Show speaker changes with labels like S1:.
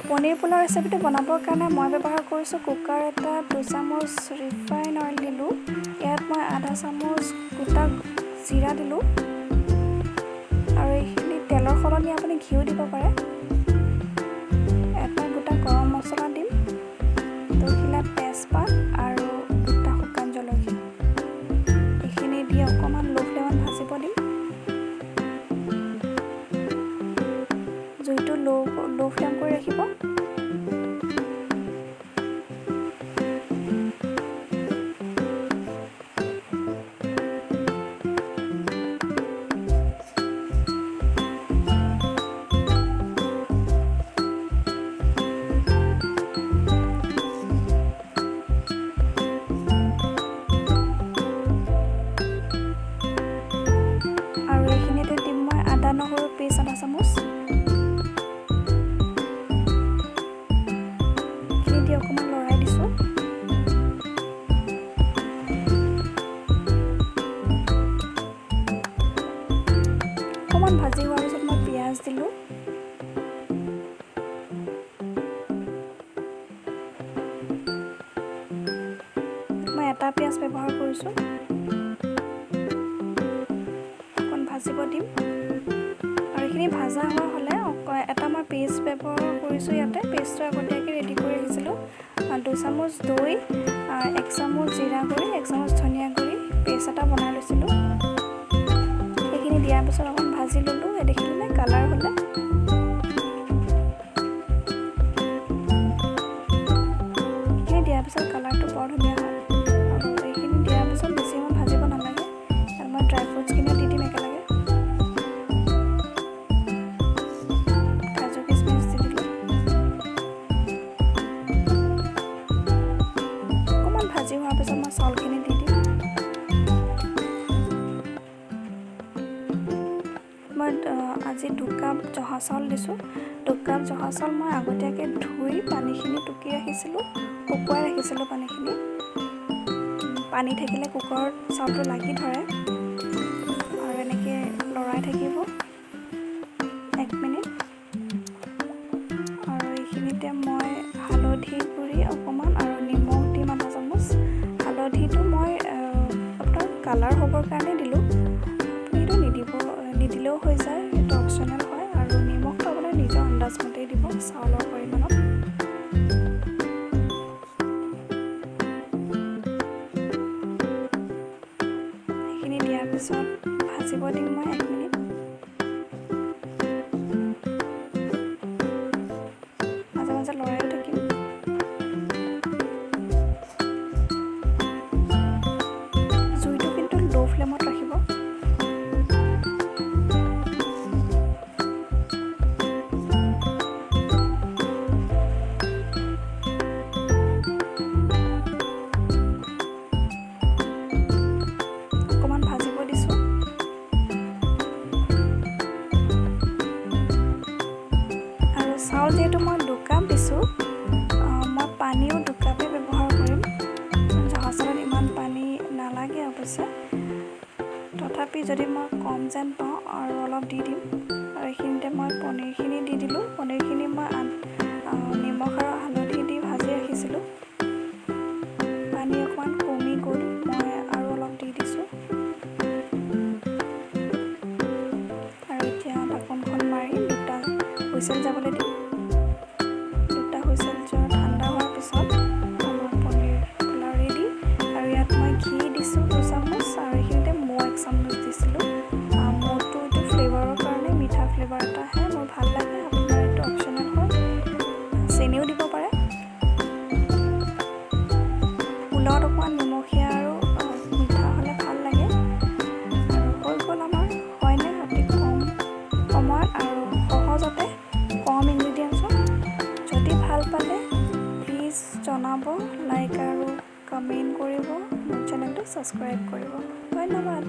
S1: পনীৰ পোলাও ৰেচিপিটো বনাবৰ কাৰণে মই ব্যৱহাৰ কৰিছোঁ কুকাৰ এটাত 2 চামুচ ৰিফাইন অইল দিলোঁ। ইয়াত মই আধা চামুচ গোটা জিৰা দিলোঁ আৰু এইখিনি তেলৰ সলনি আপুনি ঘিউ দিব পাৰে। এটা গোটা গৰম মছলা দিম, দুখিলা তেজপাত আৰু দুটা শুকান জলকীয়া। এইখিনি দি অকণমান ল' ফ্লেমত ভাজিব দিম। জুইটো ল' ল' ফ্লেম কৰি ৰাখিব। আৰু এইখিনিতে দিম মই আদা নহৰু পেষ্ট আধা চামুচ। এইখিনি দি অকণমান লৰাই দিছোঁ। অকণমান ভাজি হোৱাৰ পিছত মই পিঁয়াজ দিলোঁ। মই এটা পিঁয়াজ ব্যৱহাৰ কৰিছোঁ। অকণ ভাজিব দিম আৰু এইখিনি ভাজা হোৱা হ'লে এটা মই পেষ্ট ব্যৱহাৰ কৰিছোঁ। ইয়াতে পেষ্টটো আগতীয়াকৈ ৰেডি কৰি ৰাখিছিলোঁ। 2 চামুচ দৈ, 1 চামুচ জিৰা গুড়ি, 1 চামুচ ধনিয়া গুড়ি, পেষ্ট এটা বনাই লৈছিলোঁ। সেইখিনি দিয়াৰ পিছত অকণ ভাজি ল'লোঁ। এই দেখিলেনে কালাৰ হ'লে। এইখিনি দিয়াৰ পিছত কালাৰটো বৰ ধুনীয়া হয়। আৰু এইখিনি দিয়াৰ পিছত বেছি সময় ভাজিব নালাগে। আৰু মই ড্ৰাই ফ্ৰুটছখিনিও দি দিম একেলগে। কাজু কিচমিচ দি দিলোঁ। অকণমান ভাজি হোৱাৰ পিছত মই চাউলখিনি দি দিম। মই আজি 2 কাপ জহা চাউল দিছোঁ। 2 কাপ জহা চাউল মই আগতীয়াকৈ ধুই পানীখিনি টুকি ৰাখিছিলোঁ, শুকুৱাই ৰাখিছিলোঁ পানীখিনি। পানী থাকিলে কুকাৰত চাউলটো লাগি ধৰে। আৰু এনেকৈ লৰাই থাকিব 1 মিনিট। আৰু এইখিনিতে মই হালধি গুড়ি অকণমান আৰু নিমখ দিম আধা চামুচ। হালধিটো মই আপোনাৰ কালাৰ হ'বৰ কাৰণে দিলোঁ। আপুনি এইটো নিদিব, নিদিলেও হৈ যায়, এইটো অপশ্যনেল হয়। আৰু নিমখটো আপোনাৰ নিজৰ আন্দাজমতেই দিব চাউলৰ পৰিমাণত। সেইখিনি দিয়াৰ পিছত ভাজিব দিম মই 1 মিনিট। মাজে মাজে লৰায়ো থাকিম। জুইটো কিন্তু ল' ফ্লেমত ৰাখিব। অকণমান ভাজিব দিছোঁ। আৰু চাউল যিহেতু মই 2 কাপ দিছোঁ, মই পানীও 2 কাপেই ব্যৱহাৰ কৰিম। জহা চাউলত ইমান পানী নালাগে অৱশ্যে, তথাপি যদি মই কম যেন পাওঁ আৰু অলপ দি দিম। আৰু এইখিনিতে মই পনীৰখিনি দি দিলোঁ। পনীৰখিনি মই নিমখ আৰু হালধি দি ভাজি ৰাখিছিলোঁ। পানী অকণমান কমি গ'ল, মই আৰু অলপ দি দিছোঁ। আৰু এতিয়া ঢাকোনখন মাৰি দুটা হুইচেল যাবলৈ দিম। দুটা হুইচেল যোৱা, ঠাণ্ডা হোৱাৰ পিছত আমাৰ পনীৰ পোলাও ৰেডি। আৰু ইয়াত মই ঘি দিছোঁ 2 চামুচ আৰু এইখিনিতে মৌ 1 চামুচ দিছিলোঁ। মৌটো এইটো ফ্লেভাৰৰ কাৰণে, মিঠা ফ্লেভাৰ এটা আহে, মোৰ ভাল লাগে। আপোনাৰ এইটো অপশ্যনেল হয়, চেনিও দিব পাৰে। পোলাওত অকণমান নিমখীয়া আৰু মিঠা হ'লে ভাল লাগে। আৰু হৈ গ'ল আমাৰ, হয়নে? অতি কম সময়ত আৰু সহজতে, কম ইনগ্ৰিডিয়েণ্টছত। যদি ভাল পালে প্লিজ জনাব, লাইক আৰু কমেণ্ট কৰিব, মোৰ চেনেলটো ছাবস্ক্ৰাইব কৰিব। ধন্যবাদ।